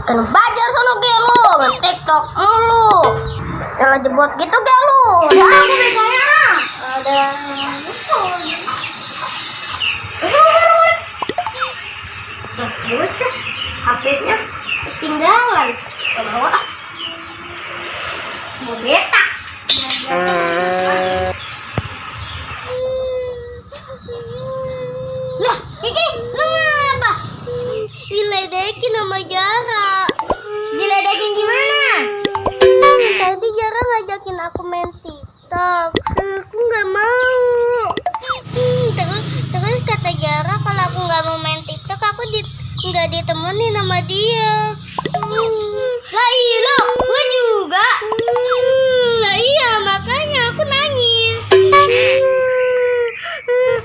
Kan belajar sono ge lu, main TikTok mulu. Jangan jebot gitu ge lu. Ya aku bedanya. Ada bocah HP-nya ketinggalan. Bawa mau beta. Lah, Kiki, lu ngapa? Diledekin sama Jara. Diledekin gimana? Tadi Jara ngajakin aku main TikTok. Aku nggak mau. Terus kata Jara kalau aku nggak mau main TikTok, aku nggak ditemenin sama dia. Lah iya, gue juga. Lah iya, makanya aku nangis.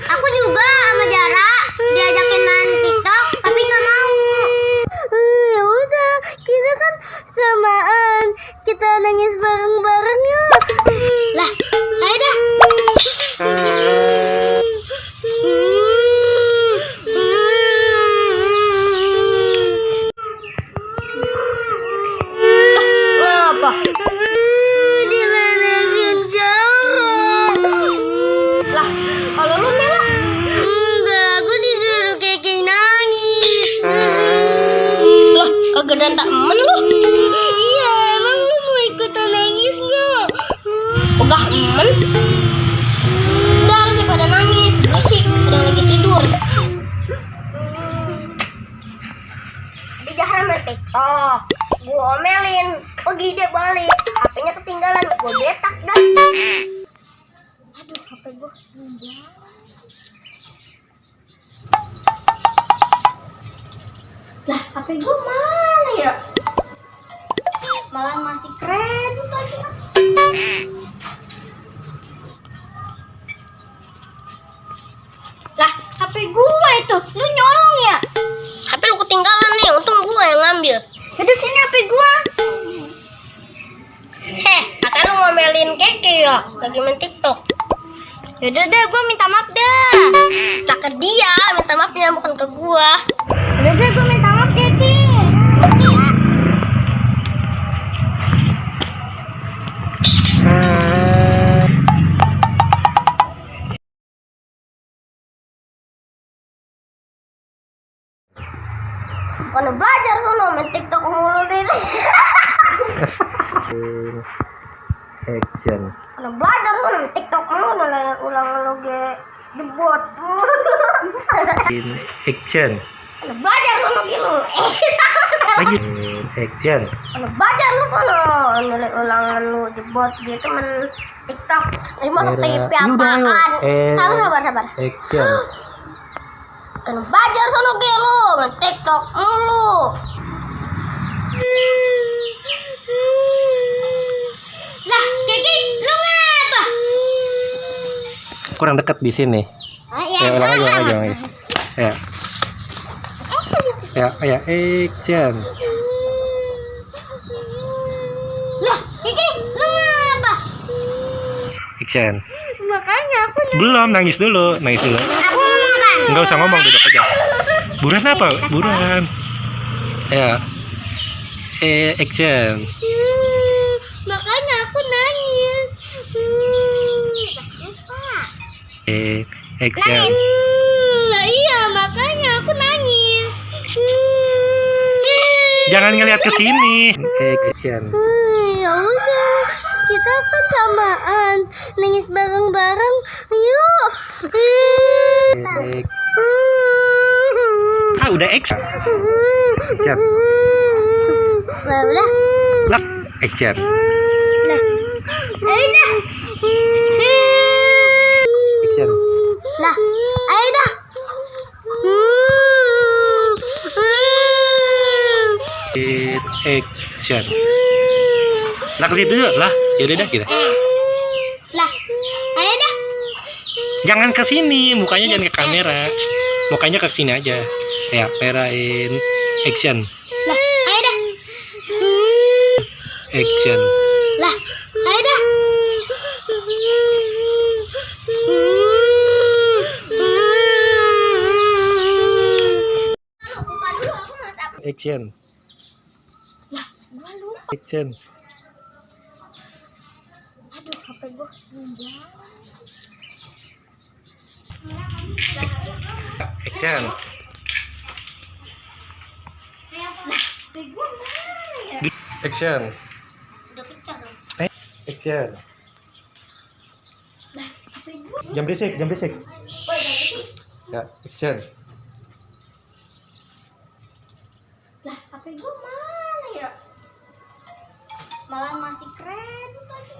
Aku juga sama Jara diajakin main TikTok, tapi nggak mau. Ya udah, kita kan samaan, kita nangis bareng-bareng ya. Lah, ayo dah. Apa? Diledekin Jara. Lah, kalau lu Mela? Enggak, aku disuruh Keke nangis. Lah, kagak ada temen lu? Iya, emang lu mau ikutan nangis nggak? Ogah emen? Udah, lu pada nangis, berisik, udah lagi tidur. Di Jahra main TikTok, gue omelin, pergi dia balik, HP-nya ketinggalan, gue betak dah. Aduh, HP gue ketinggalan. Lah, HP gue mana ya? Malah masih kredit lagi. Lah, HP gue itu, lu nyolong ya? HP lu ketinggalan nih, untung gue yang ngambil. Yaudah sini HP gue. Kata lu ngomelin Keke ya, lagi main TikTok. Yaudah deh, gue minta maaf dah. Tak ke dia, minta maafnya bukan ke gue. Yaudah deh, gue minta maaf Keke. Mana belajar sono main TikTok mulu deh. Action. Mana belajar sono main TikTok mulu nanya ulang lagi jebot. In action. Mana belajar sono gitu. Lagi. Action. Mana belajar lu sono nilai ulangan lu jebot gitu main TikTok. Ini masuk TV apaan? Sabar. Action. Kan belajar sono gitu lu main TikTok mulu. Lah, Kiki, lu ngapa? Kurang dekat di sini. Ya, ulang aja. Ya, action. Lah, Kiki, lu ngapa? Action. Makanya aku Belum, nangis dulu. Aku ngomong apa? Enggak usah ngomong, duduk aja. Buruan apa? Buruan. Ya. Action. Makanya aku nangis. Gak suka. Action. Lah iya, makanya aku nangis. Jangan ngelihat ke sini. Action. Ya udah, kita kan samaan nangis bareng-bareng. Yuk. Udah action. Action. Lah udah. Lah, action. Lah. Ayo dah. Action. Lah, ayo dah. Action. Lah ke situ dulu lah. Yaudah dah kita. Lah, ayo dah. Jangan ke sini, mukanya jangan ke kamera. Mukanya ke sini aja. Ya, merahin. Action. Lah, ayo dah. Action. Lah, ayo dah. Action. Action. Aduh, HP gua ketinggalan. Action. HP gua mana ya? Action. Udah pecah dong. Action. Lah, HP gua. Jam berisik, jam berisik. Oh, udah sih. Ya, action. Lah, HP gua mana ya? Malah masih kredit lagi.